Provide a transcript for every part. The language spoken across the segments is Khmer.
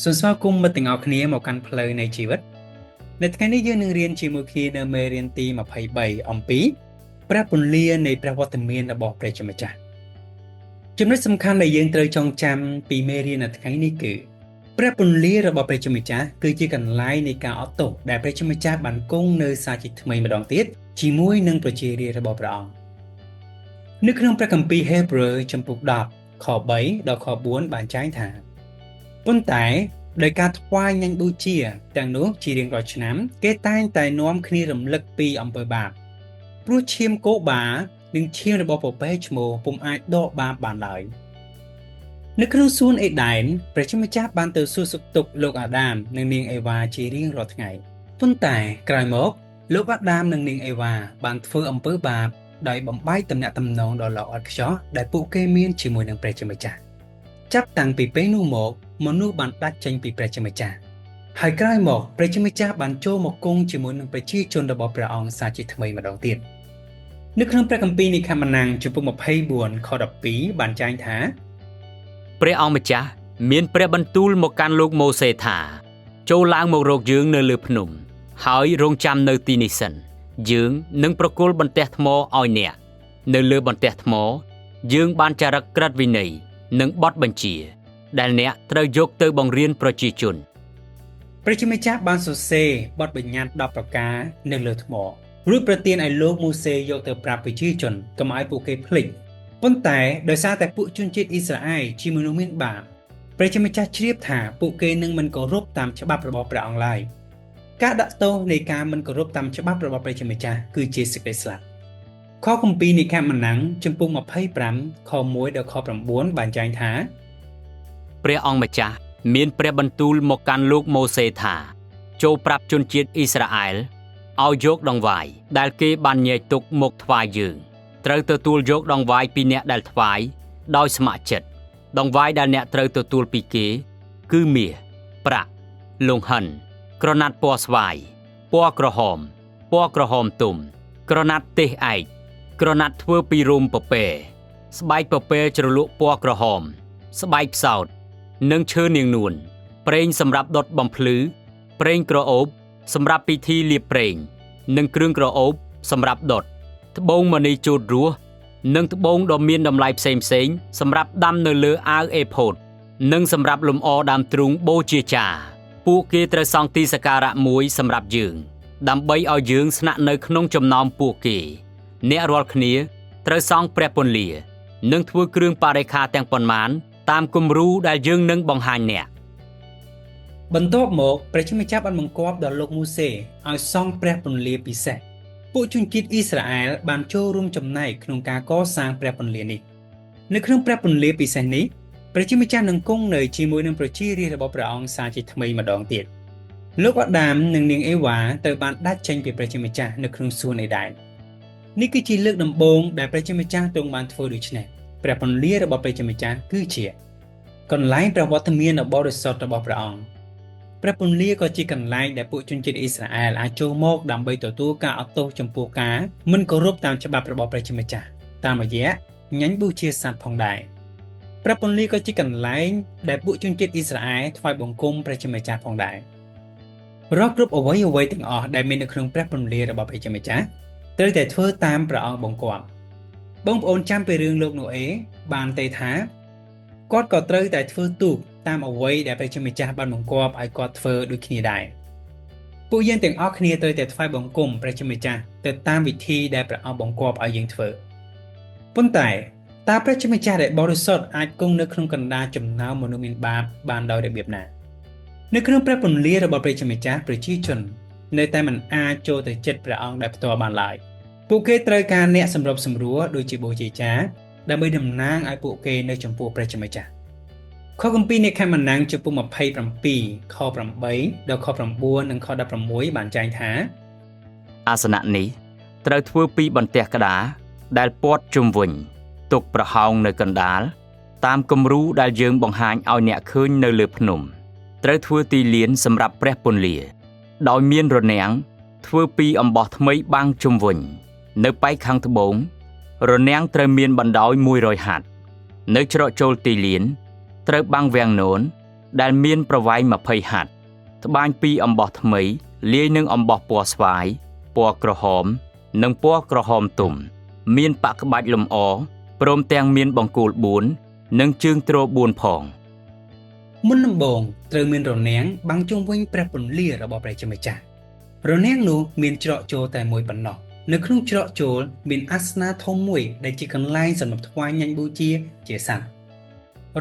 សូមស្វាគមន៍មិត្តទាំងអស់គ្នាមកកាន់ផ្លូវនៃជីវិតនៅថ្ងៃនេះយើងនឹងរៀនជាមួយគ្នានៅមេរៀនទី23អំពីព្រះពន្លានៃព្រះវត្តមានរបស់ព្រះជាម្ចាស់ចំណុចសំខាន់ដែលយើងត្រូវចងចាំពីមេរៀននៅថ្ងៃនេះគឺព្រះពន្លារបស់ព្រះជាម្ចាស់គឺជាកន្លែងនៃការអត់ទោសដែលព្រះជាម្ចាស់បានគង់នៅសាជាថ្មីម្ដងទៀតជាមួយនឹងប្រជារាស្ត្ររបស់ព្រះអង្គនៅក្នុងព្រះគម្ពីរហេព្រើរជំពូក10ខ3ដល់ខ4បានចែងថាប៉ុន្តែដោយការថ្វាយញ៉ាំងបូជាទាំងនោះជារៀងរាល់ឆ្នាំគេតែងតែនាំគ្នារំលឹកពីអំពើបាបព្រោះឈាមគោបានិងឈាមរបស់ពពែឈ្មោះពុំអាចដកបាបបានឡើយនៅក្នុងសួនអេដែនព្រះជាម្ចាស់បានទៅសួរសុខទុក្ខលោកអាដាមនិងនាងអេវ៉ាជារៀងរាល់ថ្ងៃប៉ុន្តែក្រោយមកលោកអាដាមនិងនាងអេវ៉ាបានធ្វើអំពើបាបដោយបំបែកទំនាក់ទំនងដ៏ល្អឥតខ្ចោះដែលពួកគេមានជាមួយនឹងព្រះជាម្ចាស់ចាប់តាំងពីពេលនោះមកមនុស្សបានដាច់ចេញពីព្រះជាម្ចាស់ហើយក្រោយមកព្រះជាម្ចាស់បានចូលមកគង់ជាមួយនឹងប្រជាជនរបស់ព្រះអង្គសាជាថ្មីម្ដងទៀតនៅក្នុងព្រះគម្ពីរនិខមណាំងជំពូក24ខ12បានចែងថាព្រះអង្គម្ចាស់មានព្រះបន្ទូលមកកាន់លោកម៉ូសេថាចូលឡើងមករកយើងនៅលើភ្នំហើយរងចាំនៅទីនេះសិនយើងនឹងប្រគល់បន្ទះថ្មឲ្យអ្នកនៅលើបន្ទះថ្មយើងបានចារឹកក្រឹតវិន័យនិងបទបញ្ជាដែលអ្នកត្រូវយកទៅបង្រៀនប្រជាជនព្រះជាម្ចាស់បានសរសេរបទបញ្ញត្តិ10ប្រការនៅលើថ្មរួចប្រទានឲ្យលោកម៉ូសេយកទៅប្រាប់ប្រជាជនកុំឲ្យពួកគេភ្លេចប៉ុន្តែដោយសារតែពួកជនជាតិអ៊ីស្រាអែលជាមនុស្សមានបាបព្រះជាម្ចាស់ជ្រាបថាពួកគេនឹងមិនគោរពតាមច្បាប់របស់ព្រះអង្គឡើយការដាក់ទោសនៃការមិនគោរពតាមច្បាប់របស់ព្រះជាម្ចាស់គឺជាសេចក្តីស្លាប់ខគម្ពីរនិខមណាំងជំពូក25ខ1ដល់ខ9បានចែងថាព្រះអង្គម្ចាស់មានព្រះបន្ទូលមកកាន់លោកម៉ូសេថាចូលប្រាប់ជនជាតិអ៊ីស្រាអែលឲ្យយកដង្វាយដែលគេបានញែកទុកមកថ្វាយយើងត្រូវទទួលយកដង្វាយពីអ្នកដែលថ្វាយដោយស្ម័គ្រចិត្តដង្វាយដែលអ្នកត្រូវទទួលពីគេគឺមាសប្រាក់លង្ហិនក្រណាត់ពណ៌ស្វាយពណ៌ក្រហមពណ៌ក្រហមទុំក្រណាត់ទេសឯកក្រណាត់ធ្វើពីរោមពពែស្បែកពពែជ្រលក់ពណ៌ក្រហមស្បែកផ្សោតនិងឈើនាងនួនប្រេងសម្រាប់ដុតបំភ្លឺប្រេងក្រអូបសម្រាប់ពិធីលាបប្រេងនិងគ្រឿងក្រអូបសម្រាប់ដុតត្បូងមនីជូតរស់និងត្បូងដ៏មានតម្លៃផ្សេងៗសម្រាប់ដាំនៅលើអាវអេផូតនិងសម្រាប់លម្អដើមទ្រូងបូជាចាពួកគេត្រូវសង់ទីសក្ការៈមួយសម្រាប់យើងដើម្បីឲ្យយើងស្នាក់នៅក្នុងចំណោមពួកគេអ្នករាល់គ្នាត្រូវសង់ព្រះពន្លានិងធ្វើគ្រឿងបរិក្ខារទាំងប៉ុន្មានតាមគំរូដែលយើងនឹងបង្ហាញអ្នកបន្ទាប់មកព្រះជាម្ចាស់បានបង្គាប់ដល់លោកម៉ូសេឲ្យសង់ព្រះពន្លាពិសេសពួកជនជាតិអ៊ីស្រាអែលបានចូលរួមចំណែកក្នុងការកសាងព្រះពន្លានេះនៅក្នុងព្រះពន្លាពិសេសនេះព្រះជាម្ចាស់នឹងគង់នៅជាមួយនឹងប្រជារាស្ត្ររបស់ព្រះអង្គសាជាថ្មីម្ដងទៀតលោកអាដាមនិងនាងអេវ៉ាត្រូវបានដាច់ចេញពីព្រះជាម្ចាស់នៅក្នុងសួនអេដែននេះគឺជាលើកដំបូងដែលព្រះជាម្ចាស់ទ្រង់បានធ្វើដូច្នេះព្រះពន្លារបស់ព្រះជាម្ចាស់គឺជាកន្លែងព្រះវត្តមានដ៏បរិសុទ្ធរបស់ព្រះអង្គព្រះពន្លាក៏ជាកន្លែងដែលពួកជនជាតិអ៊ីស្រាអែលអាចចូលមកដើម្បីទទួលការអត់ទោសចំពោះការមិនគោរពតាមច្បាប់របស់ព្រះជាម្ចាស់តាមរយៈញ៉ាញ់បូជាសត្វផងដែរព្រះពន្លាក៏ជាកន្លែងដែលពួកជនជាតិអ៊ីស្រាអែលថ្វាយបង្គំព្រះជាម្ចាស់ផងដែររាល់គ្រប់អ្វីៗទាំងអស់ដែលមាននៅក្នុងព្រះពន្លារបស់ព្រះជាម្ចាស់ត្រូវតែធ្វើតាមព្រះអង្គបង្គាប់បងប្អូនចាំពីរឿងលោកណូអេបានទេថាគាត់ក៏ត្រូវតែធ្វើទូកតាមអ្វីដែលព្រះជាម្ចាស់បានបង្គាប់ឲ្យគាត់ធ្វើដូចគ្នាដែរពួកយើងទាំងអស់គ្នាត្រូវតែថ្វាយបង្គំព្រះជាម្ចាស់ទៅតាមវិធីដែលព្រះអង្គបង្គាប់ឲ្យយើងធ្វើប៉ុន្តែតើព្រះជាម្ចាស់ដែលបរិសុទ្ធអាចគង់នៅក្នុងកណ្ដាលចំណោមមនុស្សមានបាបបានដោយរបៀបណានៅក្នុងព្រះពន្លារបស់ព្រះជាម្ចាស់ប្រជាជននៅតែមិនអាចចូលទៅជិតព្រះអង្គដោយផ្ទាល់បានឡើយពួកគេត្រូវការអ្នកសម្របសម្រួលដូចជាបូជាចាដើម្បីតំណាងឲ្យពួកគេនៅចំពោះព្រះជាម្ចាស់ខគម្ពីរនិខមណាំងជំពូក27ខ8ដល់ខ9និងខ16បានចែងថាអាសនៈនេះត្រូវធ្វើពីបន្ទះក្តារដែលព័ទ្ធជុំវិញទុកប្រហោងនៅកណ្ដាលតាមគំរូដែលយើងបង្ហាញឲ្យអ្នកឃើញនៅលើភ្នំត្រូវធ្វើទីលានសម្រាប់ព្រះពន្លាដោយមានរនាំងធ្វើពីអំបោះថ្មីបាំងជុំវិញនៅប៉ែកខាងត្បូងរនាំងត្រូវមានបណ្ដោយ100ហត្ថនៅច្រកចូលទីលានត្រូវបាំងវាំងនន ដែលមានប្រវែង20ហត្ថត្បាញពីអំបោះថ្មីលាយនឹងអំបោះពណ៌ស្វាយពណ៌ក្រហមនិងពណ៌ក្រហមទុំមានប៉ាក់ក្បាច់លម្អព្រមទាំងមានបង្គោល4និងជើងទ្រ4ផងមុនដំបូងត្រូវមានរនាំងបាំងជុំវិញព្រះពន្លារបស់ព្រះជាម្ចាស់រនាំងនោះមានច្រកចូលតែមួយប៉ុណ្ណោះនៅក្នុងច្រកចូលមានអាសនៈធំមួយដែលជាកន្លែងសម្រាប់ថ្វាយញ៉ាញ់បូជាជាសត្វ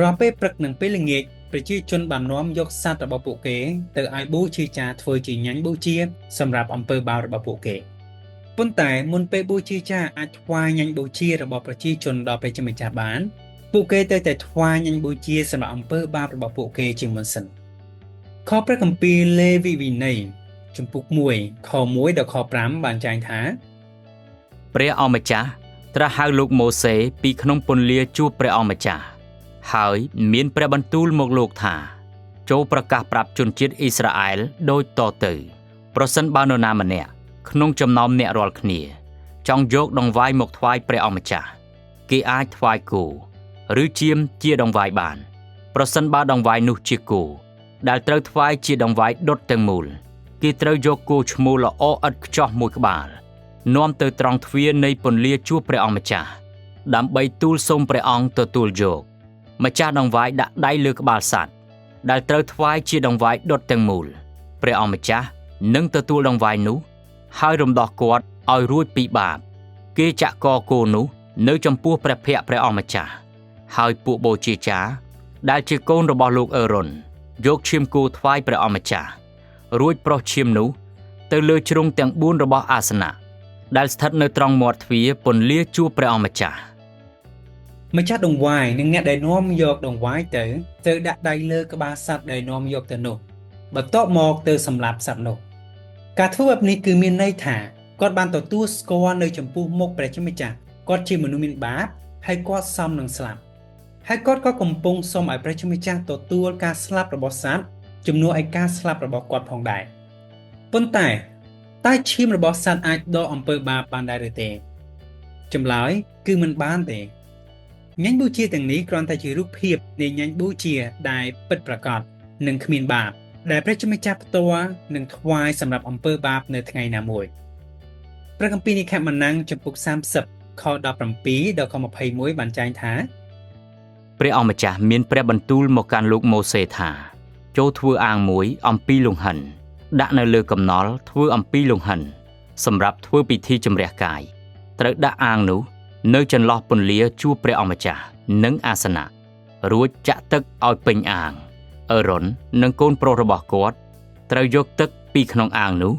រាល់ពេលព្រឹកនិងពេលល្ងាចប្រជាជនបាននាំយកសត្វរបស់ពួកគេទៅឲ្យបូជាចារធ្វើជាញ៉ាញ់បូជាសម្រាប់អំពើបាបរបស់ពួកគេប៉ុន្តែមុនពេលបូជាចារអាចថ្វាយញ៉ាញ់បូជារបស់ប្រជាជនដល់ព្រះជាម្ចាស់បានពួកគេត្រូវតែថ្វាយញ៉ាញ់បូជាសម្រាប់អំពើបាបរបស់ពួកគេជាមុនសិនខព្រះគម្ពីរលេវីវិន័យជំពូក1ខ1ដល់ខ5បានចែងថាព្រះអម្ចាស់ត្រាស់ហៅលោកម៉ូសេពីក្នុងពន្លាជួបព្រះអម្ចាស់ហើយមានព្រះបន្ទូលមកលោកថាចូលប្រកាសប្រាប់ជនជាតិអ៊ីស្រាអែលដូចតទៅប្រសិនបើនរណាម្នាក់ក្នុងចំណោមអ្នករាល់គ្នាចង់យកដង្វាយមកថ្វាយព្រះអម្ចាស់គេអាចថ្វាយគោឬចៀមជាដង្វាយបានប្រសិនបើដង្វាយនោះជាគោដែលត្រូវថ្វាយជាដង្វាយដុតទាំងមូលគេត្រូវយកគោឈ្មោលល្អឥតខ្ចោះមួយក្បាលនាំទៅត្រង់ទ្វារនៃពន្លាជួបព្រះអង្គម្ចាស់ដើម្បីទូលសូមព្រះអង្គទទួលយកម្ចាស់ដង្វាយដាក់ដៃលើក្បាលសត្វដែលត្រូវថ្វាយជាដង្វាយដុតទាំងមូលព្រះអង្គម្ចាស់នឹងទទួលដង្វាយនោះហើយរំដោះគាត់ឲ្យរួចពីបាបគេចាក់កគោនោះនៅចំពោះព្រះភ័ក្ត្រព្រះអង្គម្ចាស់ហើយពួកបូជាចារដែលជាកូនរបស់លោកអេរុនយកឈាមគោថ្វាយព្រះអង្គម្ចាស់រួចប្រោះឈាមនោះទៅលើជ្រុងទាំង4របស់អាសនៈដែលស្ថិតនៅត្រង់មាត់ទ្វារពន្លាជួបព្រះអង្គម្ចាស់ម្ចាស់ដង្វាយនិងអ្នកដែលនាំយកដង្វាយទៅត្រូវដាក់ដៃលើក្បាលសត្វដែលនាំយកទៅនោះបន្ទាប់មកទៅសម្លាប់សត្វនោះការធ្វើបែបនេះគឺមានន័យថាគាត់បានទទួលស្គាល់នៅចំពោះមុខព្រះជាម្ចាស់គាត់ជាមនុស្សមានបាបហើយគាត់សមនឹងស្លាប់ហើយគាត់ក៏កំពុងសូមឲ្យព្រះជាម្ចាស់ទទួលការស្លាប់របស់សត្វជំនួសឲ្យការស្លាប់របស់គាត់ផងដែរប៉ុន្តែតើឈាមរបស់សត្វអាចដកអំពើបាបបានដែរឬទេចម្លើយគឺមិនបានទេញ៉ាញ់បូជាទាំងនេះគ្រាន់តែជារូបភាពនៃញ៉ាញ់បូជាដែលពិតប្រាកដនិងគ្មានបាបដែលព្រះជាម្ចាស់ផ្ទាល់នឹងថ្វាយសម្រាប់អំពើបាបនៅថ្ងៃណាមួយព្រះគម្ពីរនិខមណាំងចំពុក30ខ17ដល់ខ21បានចែងថាព្រះអង្គម្ចាស់មានព្រះបន្ទូលមកកាន់លោកម៉ូសេថាចូលធ្វើអាងមួយអំពីលង្ហិនដាក់នៅលើកំណល់ធ្វើអំពីលង្ហិនសម្រាប់ធ្វើពិធីជម្រះកាយត្រូវដាក់អាងនោះនៅចន្លោះពន្លាជួបព្រះអង្គម្ចាស់និងអាសនៈរួចចាក់ទឹកឲ្យពេញអាងអេរុននិងកូនប្រុសរបស់គាត់ត្រូវយកទឹកពីក្នុងអាងនោះ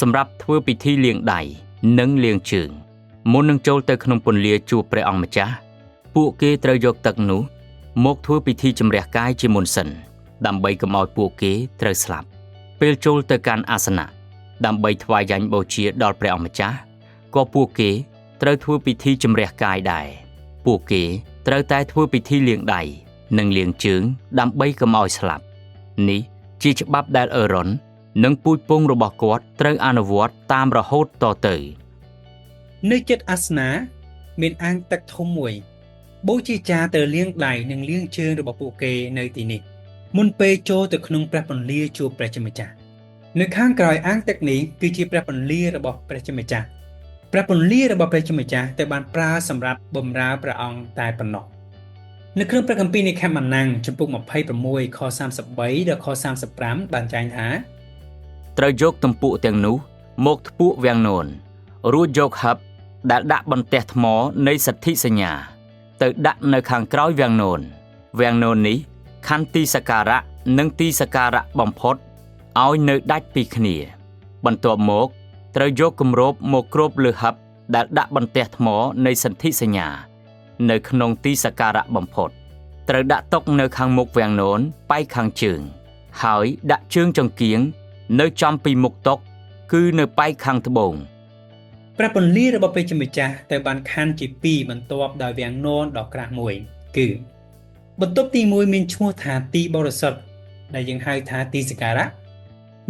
សម្រាប់ធ្វើពិធីលាងដៃនិងលាងជើងមុននឹងចូលទៅក្នុងពន្លាជួបព្រះអង្គម្ចាស់ពួកគេត្រូវយកទឹកនោះមកធ្វើពិធីជម្រះកាយជាមុនសិនដើម្បីកុំឲ្យពួកគេត្រូវស្លាប់ពេលចូលទៅកាន់អាសនៈដើម្បីថ្វាយយ៉ាញ់បូជាដល់ព្រះអង្គម្ចាស់ក៏ពួកគេត្រូវធ្វើពិធីជម្រះកាយដែរពួកគេត្រូវតែធ្វើពិធីលាងដៃនិងលាងជើងដើម្បីកុំឲ្យស្លាប់នេះជាច្បាប់ដែលអេរុននិងពូជពងរបស់គាត់ត្រូវអនុវត្តតាមរហូតតទៅនៅចិត្តអាសនៈមានអាងទឹកធំមួយបូជាចារត្រូវលាងដៃនិងលាងជើងរបស់ពួកគេនៅទីនេះមុនពេលចូលទៅក្នុងព្រះពន្លាជួបព្រះជាម្ចាស់នៅខាងក្រោយអាងទឹកនេះគឺជាព្រះពន្លារបស់ព្រះជាម្ចាស់ព្រះពន្លារបស់ព្រះជាម្ចាស់ត្រូវបានប្រើសម្រាប់បម្រើព្រះអង្គតែប៉ុណ្ណោះនៅក្នុងព្រះគម្ពីរនិខមណាំងចំពុក26ខ33ដល់ខ35បានចែងថាត្រូវយកទំពក់ទាំងនោះមកថ្ពួកវាំងននរួចយកហឹបដែលដាក់បន្ទះថ្មនៃសន្ធិសញ្ញាទៅដាក់នៅខាងក្រោយវាំងននវាំងនននេះខណ្ឌទីសក្ការៈនិងទីសក្ការៈបំផុតឲ្យនៅដាច់ពីគ្នាបន្ទាប់មកត្រូវយកគម្របមកគ្របលើហឹបដែលដាក់បន្ទះថ្មនៃសន្ធិសញ្ញានៅក្នុងទីសក្ការៈបំផុតត្រូវដាក់តុនៅខាងមុខវាំងននប៉ែកខាងជើងហើយដាក់ជើងចង្គៀងនៅចំពីមុខតុគឺនៅប៉ែកខាងត្បូងព្រះពន្លារបស់ព្រះជាម្ចាស់ត្រូវបានខណ្ឌជាពីរបន្ទាប់ដោយវាំងននដ៏ក្រាស់មួយគឺបន្ទប់ទី1មានឈ្មោះថាទីបរិសុទ្ធដែលយើងហៅថាទីសក្ការៈ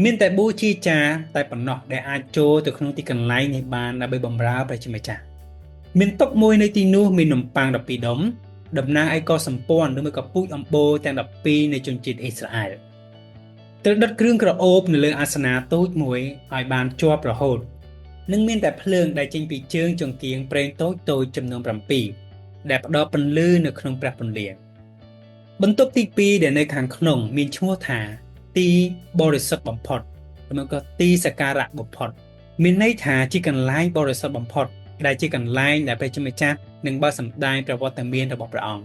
មានតែបូជាចារតែប៉ុណ្ណោះដែលអាចចូលទៅក្នុងទីកន្លែងនេះបានដើម្បីបម្រើព្រះជាម្ចាស់មានតុមួយនៅទីនោះមាននំប៉័ង12ដុំ តំណាងឲ្យកុលសម្ព័ន្ធឬមួយក៏ពូជអម្បូរទាំង12នៃជនជាតិអ៊ីស្រាអែលត្រូវដុតគ្រឿងក្រអូបនៅលើអាសនៈតូចមួយឲ្យបានជាប់រហូតនិងមានតែភ្លើងដែលចេញពីជើងចង្គៀងប្រេងតូចៗចំនួន7ដែលផ្ដល់ពន្លឺនៅក្នុងព្រះពន្លាបន្ទប់ទី2ដែលនៅខាងក្នុងមានឈ្មោះថាទីបរិសុទ្ធបំផុតឬក៏ទីសក្ការៈបំផុតមានន័យថាជាកន្លែងបរិសុទ្ធបំផុតដែលជាកន្លែងដែលព្រះជាម្ចាស់នឹងបើសម្ដែងព្រះវត្តមានរបស់ព្រះអង្គ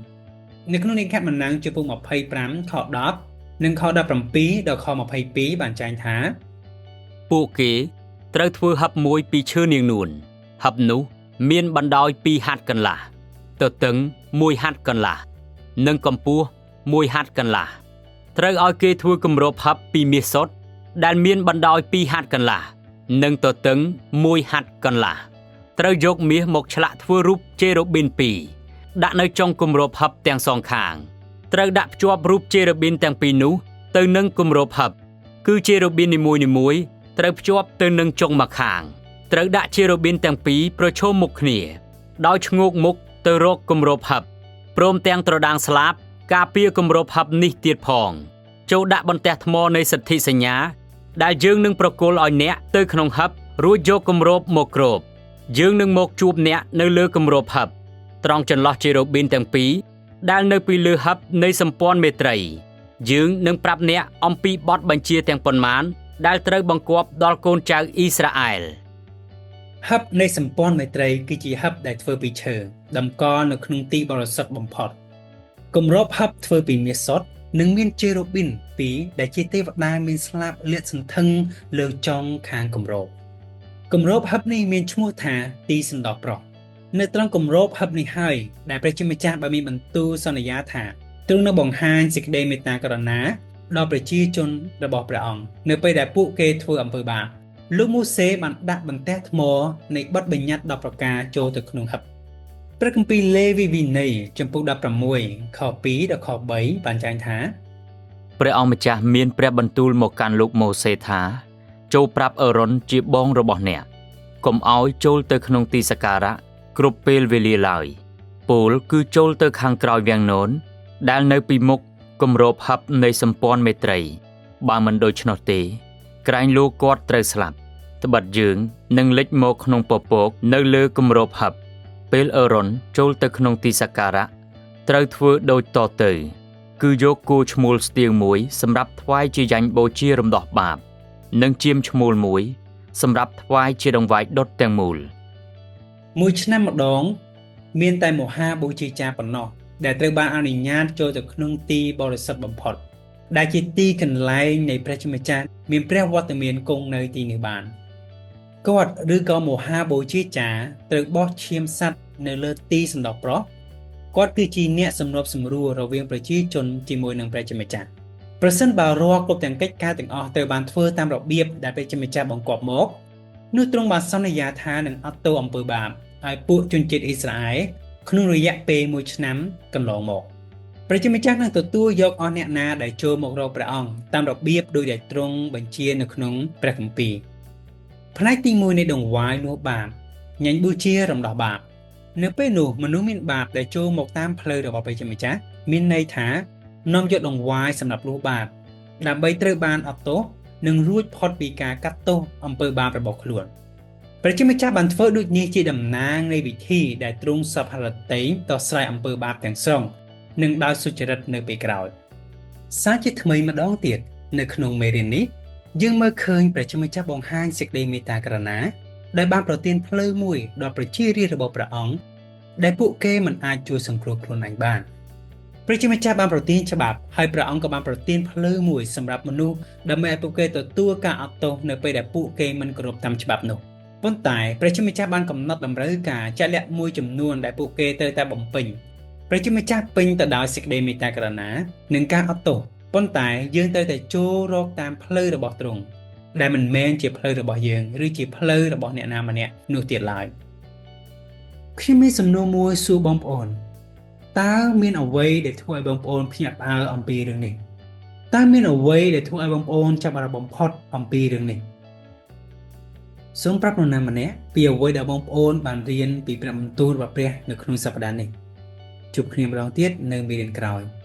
នៅក្នុងនិក្ខមណាំងជំពូក25ខ10និងខ17ដល់ខ22បានចែងថាពួកគេត្រូវធ្វើហឹបមួយពីឈើនាងនួនហឹបនោះមានបណ្ដោយ2ហត្ថកន្លះទទឹង1ហត្ថកន្លះនិងកម្ពស់1ហត្ថកន្លះត្រូវឲ្យគេធ្វើគម្របហឹបពីមាសសុទ្ធដែលមានបណ្ដោយ2ហត្ថកន្លះនិងទទឹង1ហត្ថកន្លះត្រូវយកមាសមកឆ្លាក់ធ្វើរូបជេរូប៊ីន2ដាក់នៅចុងគម្របហឹបទាំងសងខាងត្រូវដាក់ភ្ជាប់រូបជេរូប៊ីនទាំងពីរនោះទៅនឹងគម្របហឹបគឺជេរូប៊ីននីមួយៗត្រូវភ្ជាប់ទៅនឹងចុងម្ខាងត្រូវដាក់ជេរូប៊ីនទាំងពីរប្រឈមមុខគ្នាដោយឈ្ងោកមុខទៅរកគម្របហឹបព្រមទាំងត្រដាងស្លាបការពារគម្របហឹបនេះទៀតផងចូលដាក់បន្ទះថ្មនៃសិទ្ធិសញ្ញាដែលយើងនឹងប្រគល់ឲ្យអ្នកទៅក្នុងហឹបរួចយកគម្របមកគ្របយើងនឹងមកជួបអ្នកនៅលើគម្របហឹបត្រង់ចន្លោះជេរូប៊ីនទាំងពីរដែលនៅពីលើហឹបនៃសម្ព័ន្ធមេត្រីយើងនឹងប្រាប់អ្នកអំពីបទបញ្ជាទាំងប៉ុន្មានដែលត្រូវបង្គាប់ដល់កូនចៅអ៊ីស្រាអែលហឹបនៃសម្ព័ន្ធមេត្រីគឺជាហឹបដែលធ្វើពីឈើតម្កល់នៅក្នុងទីបរិសុទ្ធបំផុតគម្របហឹបធ្វើពីមាសសុទ្ធនិងមានជេរូប៊ីនពីរដែលជាទេវតាមានស្លាបលាតសន្ធឹងលើចុងខាងគម្របគម្របហឹបនេះមានឈ្មោះថាទីសណ្ដោសប្រុសនៅត្រង់គម្របហឹបនេះហើយដែលព្រះជាម្ចាស់បានមានបន្ទូលសន្យាថាទ្រង់នឹងបង្ហាញសេចក្តីមេត្តាករុណាដល់ប្រជាជនរបស់ព្រះអង្គនៅពេលដែលពួកគេធ្វើអំពើបាបលោកម៉ូសេបានដាក់បន្ទះថ្មនៃបទបញ្ញត្តិ10ប្រការចូលទៅក្នុងហឹបព្រះគម្ពីរលេវីវិន័យចំពូក16ខ2ដល់ខ3បានចែងថាព្រះអង្គម្ចាស់មានព្រះបន្ទូលមកកាន់លោកម៉ូសេថាចូលប្រាប់អឺរ៉ុនជាបងរបស់អ្នកកុំឲ្យចូលទៅក្នុងទីសក្ការៈគ្រប់ពេលវេលាឡើយពោលគឺចូលទៅខាងក្រោយវាំងននដែលនៅពីមុខគម្របហឹបនៃសម្ព័ន្ធមេត្រីបើមិនដូច្នោះទេក្រែងលោកគាត់ត្រូវស្លាប់ត្បិតយើងនឹងលេចមកក្នុងពពកនៅលើគម្របហឹបពេលអឺរ៉ុនចូលទៅក្នុងទីសក្ការៈត្រូវធ្វើដូចតទៅគឺយកគោឈ្មោលស្ទៀងមួយសម្រាប់ថ្វាយជាយញ្ញបូជារំដោះបាបនិងចៀមឈ្មោលមួយសម្រាប់ថ្វាយជាដង្វាយដុតទាំងមូលមួយឆ្នាំម្ដងមានតែមហាបូជាចារ្យប៉ុណ្ណោះដែលត្រូវបានអនុញ្ញាតចូលទៅក្នុងទីបរិសុទ្ធបំផុតដែលជាទីកន្លែងនៃព្រះជាម្ចាស់មានព្រះវត្តមានគង់នៅទីនេះបានគាត់ឬក៏មហាបូជាចារ្យត្រូវបោះឈាមសត្វនៅលើទីសណ្ដោសប្រុសគាត់គឺជាអ្នកសម្របសម្រួលរវាងប្រជាជនជាមួយនឹងព្រះជាម្ចាស់ប្រសិនបើរាល់គ្រប់ទាំងកិច្ចការទាំងអស់ត្រូវបានធ្វើតាមរបៀបដែលព្រះជាម្ចាស់បង្គាប់មកនោះទ្រង់បានសន្យាថានឹងអត់ទោសអំពើបាបឲ្យពួកជនជាតិអ៊ីស្រាអែលក្នុងរយៈពេល1ឆ្នាំកន្លងមកព្រះជាម្ចាស់នឹងទទួលយកអស់អ្នកណាដែលចូលមករកព្រះអង្គតាមរបៀបដោយដែលទ្រង់បញ្ជានៅក្នុងព្រះគម្ពីរផ្នែកទី1នៃដង្វាយនោះបាបញ៉ាញ់បូជារំដោះបាបនៅពេលនោះមនុស្សមានបាបដែលចូលមកតាមផ្លូវរបស់ព្រះជាម្ចាស់មានន័យថានាំយកដង្វាយសម្រាប់លោះបាបដើម្បីត្រូវបានអត់ទោសនិងរួចផុតពីការកាត់ទោសអំពើបាបរបស់ខ្លួនព្រះជាម្ចាស់បានធ្វើដូចនេះជាតំណាងនៃវិធីដែលទ្រង់សពហឫទ័យដោះស្រាយអំពើបាបទាំងស្រុងនិងដោយសុចរិតនៅពេលក្រោយសារជាថ្មីម្ដងទៀតនៅក្នុងមេរៀននេះយើងមើលឃើញព្រះជាម្ចាស់បង្ហាញសេចក្តីមេត្តាករុណាដែលបានប្រទានផ្លូវមួយដល់ប្រជារាស្ត្ររបស់ព្រះអង្គដែលពួកគេមិនអាចជួយសង្គ្រោះខ្លួនឯងបានព្រះជាម្ចាស់បានប្រទានច្បាប់ហើយព្រះអង្គក៏បានប្រទានផ្លូវមួយសម្រាប់មនុស្សដើម្បីឲ្យពួកគេទទួលការអត់ទោសនៅពេលដែលពួកគេមិនគោរពតាមច្បាប់នោះប៉ុន្តែព្រះជាម្ចាស់បានកំណត់តម្រូវការជាក់លាក់មួយចំនួនដែលពួកគេត្រូវតែបំពេញព្រះជាម្ចាស់ពេញទៅដោយសេចក្តីមេត្តាករុណានិងការអត់ទោសប៉ុន្តែយើងត្រូវតែចូលរកតាមផ្លូវរបស់ទ្រង់ដែលមិនមែនជាផ្លូវរបស់យើងឬជាផ្លូវរបស់អ្នកណាម្នាក់នោះទៀតឡើយខ្ញុំមានសំណួរមួយសួរបងប្អូនតើមានអ្វីដែលធ្វើឲ្យបងប្អូនភ្ញាក់ផ្អើលអំពីរឿងនេះតើមានអ្វីដែលធ្វើឲ្យបងប្អូនចាប់អារម្មណ៍បំផុតអំពីរឿងនេះសូមប្រាប់នរណាម្នាក់ពីអ្វីដែលបងប្អូនបានរៀនពីព្រះបន្ទូលរបស់ព្រះនៅក្នុងសប្តាហ៍នេះ ជួបគ្នាម្ដងទៀតនៅមេរៀនក្រោយ។